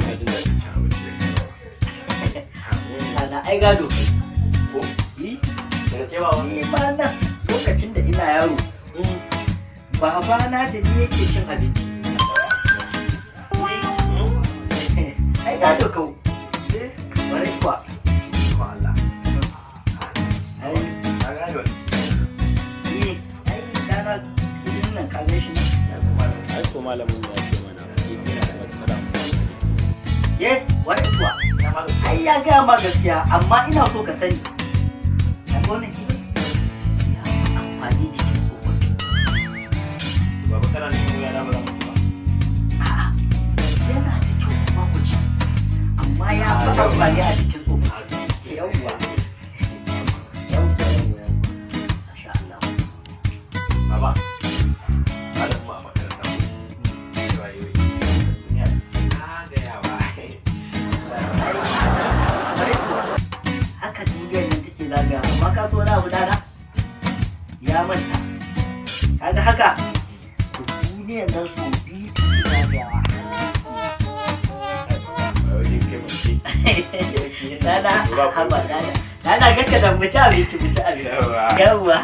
Ina jin daɗin cin abinci da kai. Ana ai gado kai. Ko? Yi. Daga ce baba? Ni ma nan lokacin da ina yaro, babana da ni yake cin abinci. Ai gado kau. Bari kuwa. Ko Allah. Ai, Ka gane wani. eh, ai dana kudin nan ka gan shi nan. Ai ko malamin ya ce mana kifi yana da matuƙar amfani. Ye, wani kuwa. Ai ya gaya ma gaskiya, amma ina so ka sani. Ka ga wannan kifin? Ya fi amfani jikin tsofaffi. Baba, kana nufin wuya na ba za mu ci ba? A'a, yana da kyau kuma ku ci. Amma ya fi amfani a jikin tsofaffi. Yawwa. Yawwa, yawwa, yawwa. Masha Allah. Baba, malamin mu a makaranta ko? Cewa yi wai, duniya zagayawa. Bari kuwa. Haka duniyar nan take zagaya, amma ka so wani abu dana? Ya manta. Kaga haka? To duniyar nan sau biyu take zagayawa. Ba wai dai kai mace. Dana, haba dana. Dana kakka da mu ci abinci, mu ci abinci. Yawwa. Yawwa.